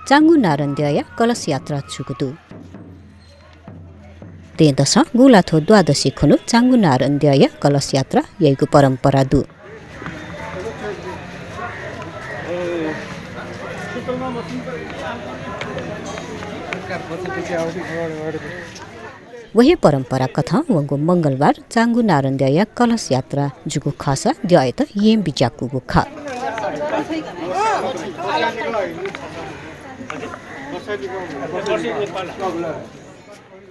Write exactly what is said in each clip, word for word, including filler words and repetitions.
चांगु नारायणद्यःया कलश यात्रा जूगु दु। दँय्‌दसं गुंलाथ्व द्वादशी खुन्हु चांगु नारायणद्यःया कलश यात्रा याइगु परम्परा दु। व हे परम्परा कथं वंगु मंगलबार चांगु नारायणद्यःया कलश यात्रा जूगु खःसा द्यःयात येँ बिज्याकूगु खः।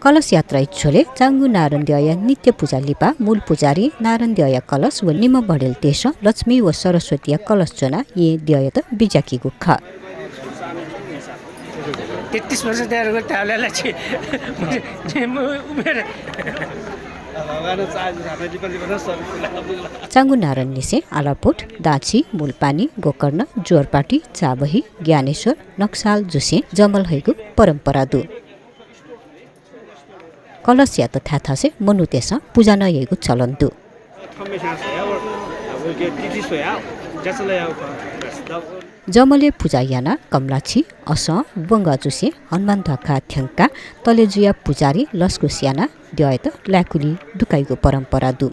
कलश यात्राया झ्वलय् चांगु नारायणद्यःया नित्य पुजा लिपा मूल पुजारी, नारायणद्यःया कलश व निम्ह बढेलतय्‌सं लक्ष्मी व सरस्वतीया कलश ज्वनाः येँ द्यःयात बिज्याकीगु खः। तेत्तिस वर्ष तयार गर्दा होला ला छि। म उमेर। चांगु नारायणनिसें आलापोट, दाछि, मूलपानी, गोकर्ण, जोरपाटी, चाबही, ज्ञानेश्वर, नक्साल जुसें जमल हइगु परम्परा दु। कलशयात थाय् थासय् मनूतय्‌सं पुजा नं याइगु चलन दु। जमलय् पुजा यानाः कमलाछि, असं, वंगः जुसें हनुमान ध्वाखा थ्यंकाः तले जुयाः पुजारी लसकुस यानाः द्यःयात लाय्‌कुलि दुकाइगु परम्परा दु।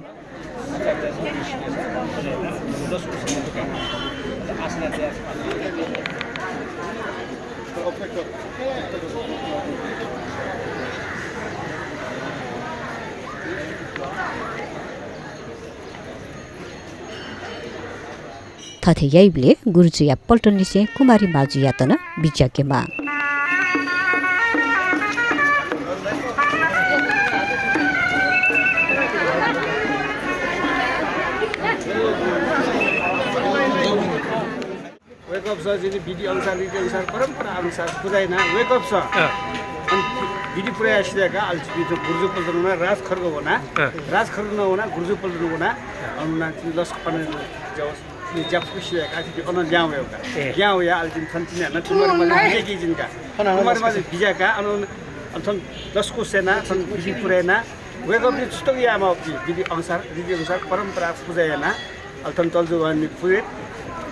थथे याइबलय् गुरुजुया पल्टननिसें कुमारी माजुयात नं बिज्याकेमाः। वय्‌कःपिसं जिं विधि अनुसार, रीति अनुसार, परम्परा अनुसार पुजा यानाः वय्‌कःपिसं, अँ। अनि विधि पुरा याये सिधय्‌काः अले जिपिं गुरुजु पल्टन वनाः राजखर्ग वनाः, अँ। राजखर्ग नं वनाः गुरुजु पल्टन वनाः, अँ। अन वनाः जिं लसकुस ज्या ज्यापुक सिधय्‌काः जिपिं अन लिहां वयेगु का। ए। लिहां वयाः अले जिं थन तिनि हानं कुमारी माजु बिज्याकी जिं का। कुमारी माजु बिज्याकाः अन, अन थन लसकुस यानाः थन विधि पुरा यानाः वय्‌कःपिं छुतक यायेमाःगु विधि अनुसार, रीति अनुसार, परम्परा पुजा यानाः अले थन तले जु वनाः पुरोहित,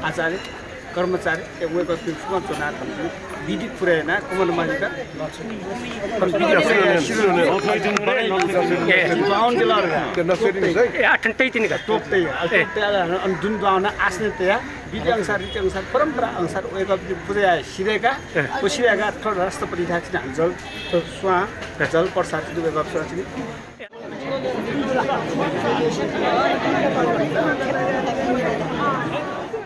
आचार्य, कर्मचारी, ए, वय्‌कःपिं फुक्कं च्वनाः थन विधि पुरा यानाः कुमारी माजुयात थन विधि पुरा यानाः सिधल। ए, आठन तइ तिनि का। तोप तइ, अले तोप तइ, अन दुने दुहां वनाः आसनय् तयाः विधि अनुसार, रीति अनुसार, परम्परा अनुसार वय्‌कःपिं पुजा याये सिधय्‌काः, ए। व सिधय्‌काः थ्व राष्ट्रपतिथाय् चिनाः जल, थ्व स्वां, ए। जल प्रसाद चिनाः वय्‌कःपिं चिनाः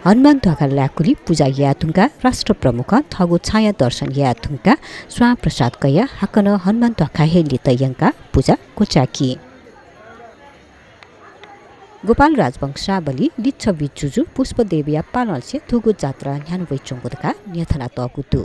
हनुमान ध्वाखा लाय्‌कुलि पुजा याये धुंकाः राष्ट्र प्रमुखं थःगु छाँया दर्शन याये धुंकाः स्वां प्रसाद कयाः हाकनं हनुमान ध्वाखा हे लित यंकाः पुजा क्वचाकी। गोपाल राजवंशावली लिच्छवि जुजु पुष्पदेवीया पालंनिसें थुगु जात्रा न्ह्याना वइच्वंगु धकाः न्ह्यथनातःगु दु।